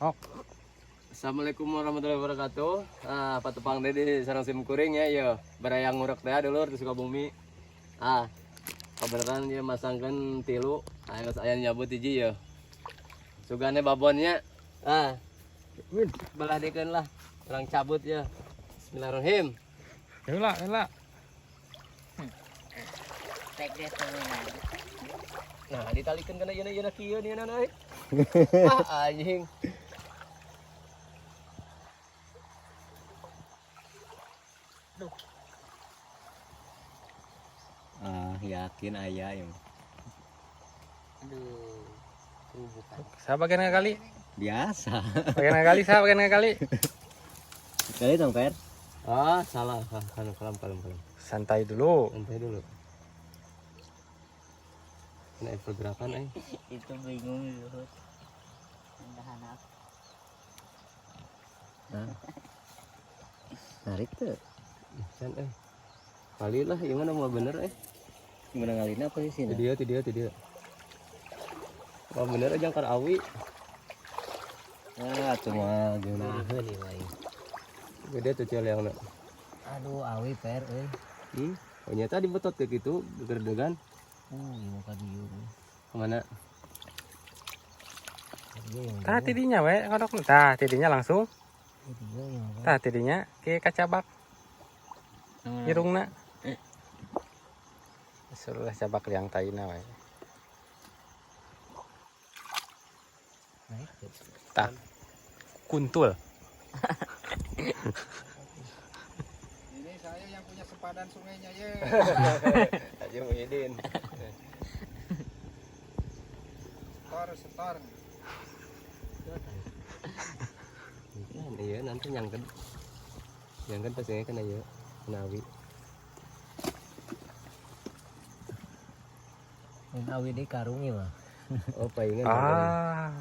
Ok. Assalamualaikum warahmatullahi wabarakatuh. Ah, patepang deui di sareng sim kuring ya, yo. Baraya ngurek teh dulur di Sukabumi. Ah, kabeneran ieu masangkeun tilu, aya geus aya nyabut hiji yo. Sugane babonnya. Ah. Belah dikeun lah. Urang cabut ya. Bismillahirrahmanirrahim. Heula, heula. Tek deh temenan. Nah, ditalikeun kana ieu ieu kieu nih na euy. Ah, anjing. Ah, yakin aya ya. Aduh. Kerubukan. Sa bagian kali? Biasa. Bagian kali sa bagian kali. Kali dong, Per. Ah, salah. Ah, kalem kalem kalem kalem. Santai dulu. Santai dulu. Kena pergerakan eh. Itu bingung Luhut. Tahan apa? Nah. Narik tuh. Can eh. Kali lah, gimana mau bener eh. Gimana ngalina apa sih Ti dia, ti dia, ti dia. Mau bener aja jangkar awi. Ah, cuma gimana? Nah, nih lain. Gede tuh cel yang nak. Aduh, awi per euy. Hmm. Oh, nyata dibetot kayak gitu, gerdegan. Ieu ka dieu. Kemana? Tah tidinya we ngodok. Tah tidinya langsung. Dieu yang Tah tidinya ke kacabak. Irungna. Suruh cabak liang taina we. Naik tuh. Tah. Kuntul. Ini saya yang punya sepadan sungainya ye. Haji Muhyiddin. Setor, setor. Kan, iya nanti nyangken. Nyangken pastinya kena ya, kena awi. Mun awi di karung ieu mah. Oh, palingan. Ah,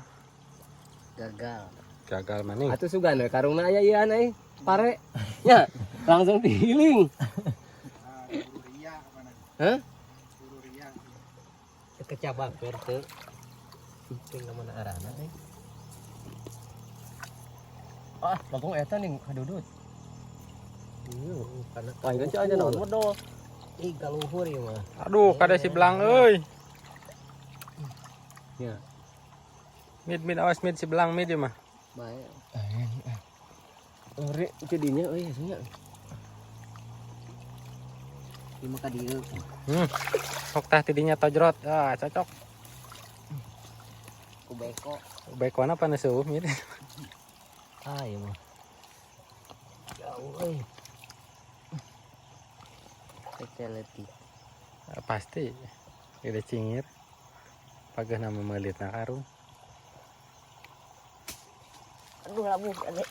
Gagal. gagal maning. Atuh sugan we karungna aya ieu euy. Pare. Ya, langsung dihiling. Nah, buru ria mana? Hah? Buru ria. Teu kecabak per teu. Teu ka mana arahna euy. Ah, bagong eta nih kadudut. Ieu kana Wah, ini aja naon modal. Ih, kaluhur ieu mah. Aduh, kada si belang euy. Ya. Mid mid awas mid si belang mid ieu mah. Bae. Ngeri jadinya euy nya. Ieu mah ka dieu. Hmm. Sok tah tidinya tojrot. Ah, cocok. Ku beko. Bekona panas eueuh mid. Ah, ieu mah. Jauh euy. Keceletik. Pasti. Gede cingir. Pageuh nama meulitna karung. Aduh labuh ade.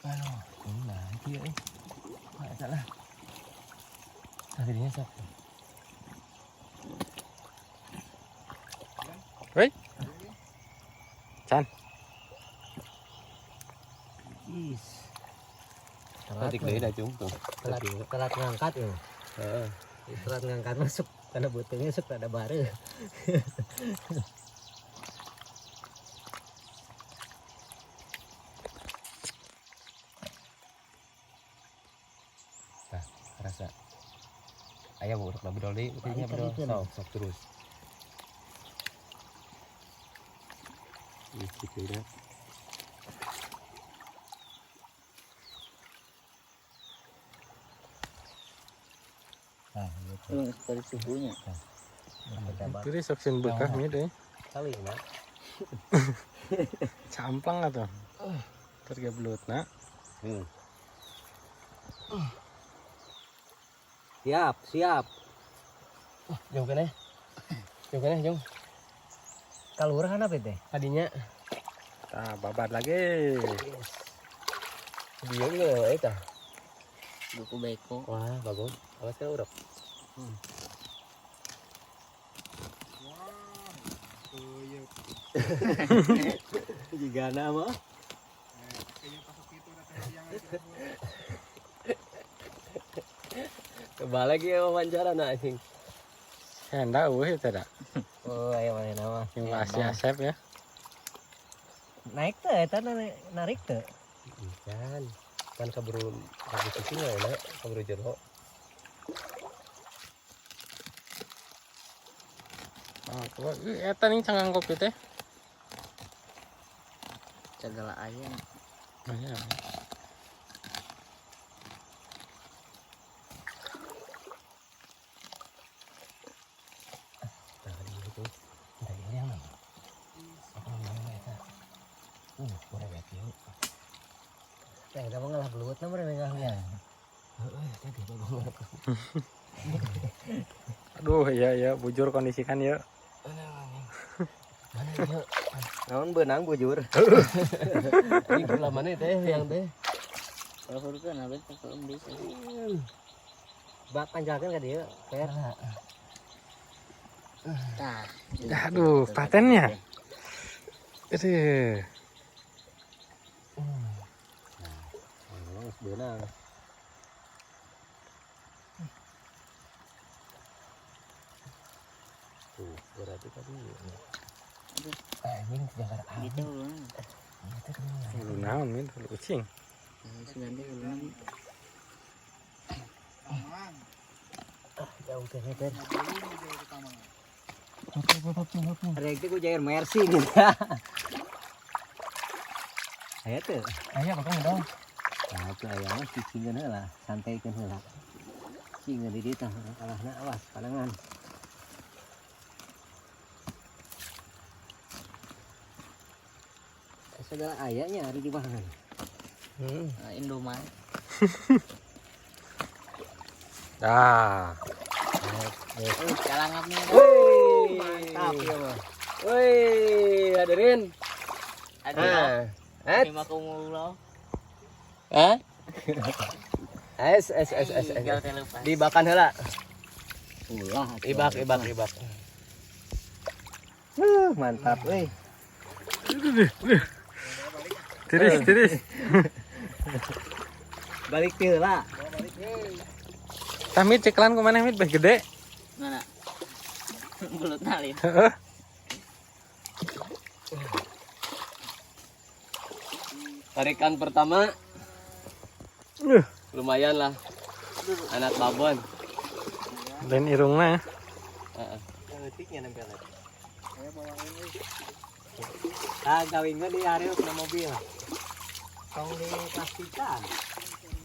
Aduh, ini lagi euy. Wah, eta lah. Tah dinya sok. Woi. Can. Is. Telat, Tatik deui da cung tuh. telat, telat ngangkat ya. Heeh. Telat ngangkat masuk karena butungnya sok ada bare. Tah, rasa. Aya buruk lah bedol deui, beuteungnya Balik bedol. tadi Sok, sok terus. Ih, gitu ya. Nah, gitu. Lu sekali suhunya. Kecabak. Tiri sok sin beukah mid euy. Kali na. Camplang atuh. Terus ge belutna. Hmm. Siap, siap. Jauh keneh. Jauh keneh, jauh. Kalurahan apa teh? Tadinya Tah, babat lagi. dia nggak eta. Buku beko. Wah, bagus. Awas kan urap. Wah, tuyuk. Jigana mah. Kayaknya pasok itu ada yang itu. Kebalik ya wawancara nah anjing. Henda eueuh teh da. Oh, ayo mana nama. Yang si Asep ya. Naik tuh, eta narik tuh. Ikan. Kan keburu habis itu enak, keburu jero. Oh, eta nih cangkang kopi teh. Segala ayam. Oh, iya. Aduh, iya iya bujur kondisikan ya. Mana ya? Naon beunang bujur. Ini belah mana teh yang teh? Kalau hurufnya nabek ke embis. Bak panjangkan ka dieu, Fer. Tah. Aduh, patennya. Aduh. Nah, beunang. Tuh, berarti tadi. Anjing jangan Gitu uluna. Lu naon min, lu ucing. Sudah deh uluna. Jauh ke Fer. Rek teh ku jair Mercy gitu. Aya teu? Aya bakal dong. Nah, itu aya mah cicingeun heula, santaikeun heula. Cingeun di dieu tah kalahna awas panangan. Segala ayahnya hari di mana? Indomaret. Dah. Calangapnya. Wih, Mantap ya mah. Wih, hadirin. Aduh. Ah, Lima kumulo. Hah? S S S S S. Dibakan heula. Ulah. Ibak ibak ibak. Mantap euy. Tiris tiris. Balik ti heula. Tah mit ceklan kumaneh mit beh gede. Mana? Belut nalin. Heeh. Tarikan pertama lumayan lah. Anak babon. Dan irungna. Heeh. Leutiknya nempel. Ah, gawingnya di area kena mobil. Tong di plastikan.